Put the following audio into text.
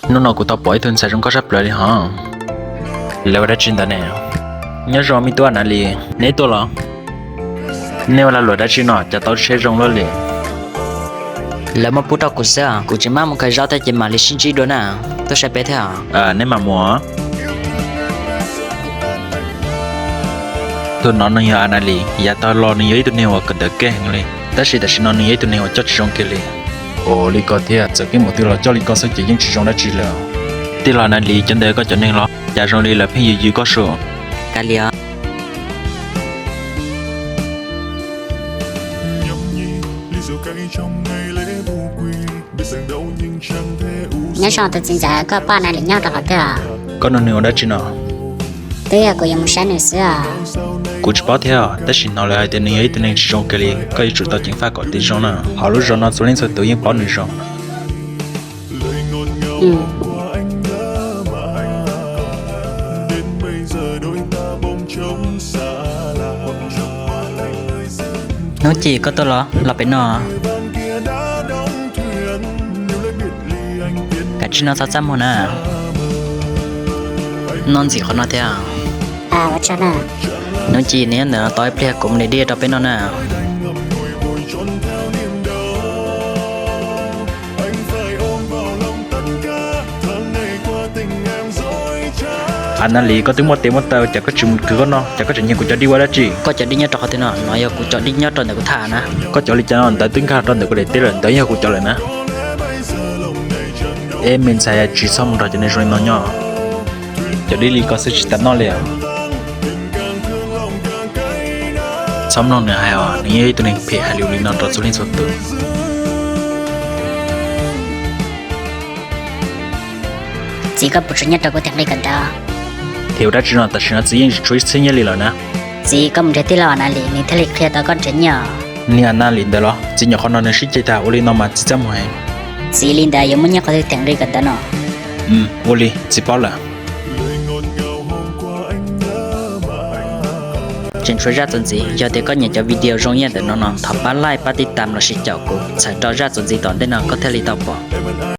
Hnub no kuv tau pom ib tug ntxhais zoo nkauj sab plaws li hos. Lawv ua dab tsi ntawd ne? Nyob zoo me tub Analis, neb tuaj los? Nej ua lag luam dab tsi no cas tau tsheb zoo luaj li? Lawv muab pub rau kuv xwb, kuv tsis maj mus khaws zaub thiab ces mam li sib ntsib dua na. Tuaj saib peb thiab. Neb mam mus. Tus no nws yog Analis, yav tag los nws yog ib tug neeg uas kawm ntawv keej heev li, tab sis tam sim no nws yog ib tug neeg uas coj tsis zoo kiag li. Ua li ko thiab, txawm koj mus twg los coj li ko xwb ces yeej tsis zoo dab tsi li. Tij laug Analis, cov ntawd koj cov neeg los cas zoo li lawv pheej yws yws koj sua? Kav liam. Nyob zoo tus txiv ntxawm, koj pom Analis nyob rau qhov twg os? Koj nug nws ua dab tsi no? Twb yog kuv yuav mus saib nws xwb os. Kuv tsis paub thiab, tab sis hnov lawv hais tias nws yog ib tug neeg tsis zoo kiag li, koj yuav tsum tau ceev faj kom tau zoo na. Hauv lub zos no txhua leej txhua tus yeej paub nws zoo. Hnub Ci, koj tuaj los? Los pem no. Kav tsij noj txhob txaj muag na. Noj ntxiv qhov no thiab. Hnub Ci, neb nyob ntawm no tos ib pliag kuv mus de dej rau peb noj na. Analis, koj twb muaj tes muaj taw cas koj tsis mus kwv koj noj, cas koj tseem nyiag kuv cov dib ua dab tsi? Koj cov dib nyob rau qhov twg no? No yog kuv cov dib nyob rau ntawm kuv tham na. Koj cov li cas no, ntawd twb nkag rau ntawm kuv daim teb lawm, ntawd yog kuv cov lawm na. Eb, me ntxhais, tsis txhob mus nrog cov neeg zoo li no nyob. Cov dib li ko xwb tsis tas noj li. Txhob mloog nws hais os, nws yeej yog ib tug neeg phem hais lus li no rau txhua leej txhua tus. Txiv, koj puas tsuas nyiaj rau kuv thiaj li kawm ntawv? Thiab ua dab tsi no, tam sim no txiv yeej tsis tshuav ib txhiab nyiaj li lawm na. Txiv, koj mus nrhiav tij laug Analis, nws thiaj li qhia tau koj nrhiav nyiaj. Niag Analis ntawd los? Txiv nyuam qhuav hnov nws sib ceg tag, ua li no mas txiv txaj muag heev. Txiv, li ntawd yuav muaj nyiaj qhov twg thiaj li kawm ntawv no? Ua li, txiv paub lawm. Tseem tshuav zaj txuas ntxiv, yog tias koj nyiam cov video zoo ib yam ntawm no no, thov pab like, pab tib tam lossis caum kuv txhawm rau zaj txuas ntxiv tom ntej no koj thiaj li tau pom.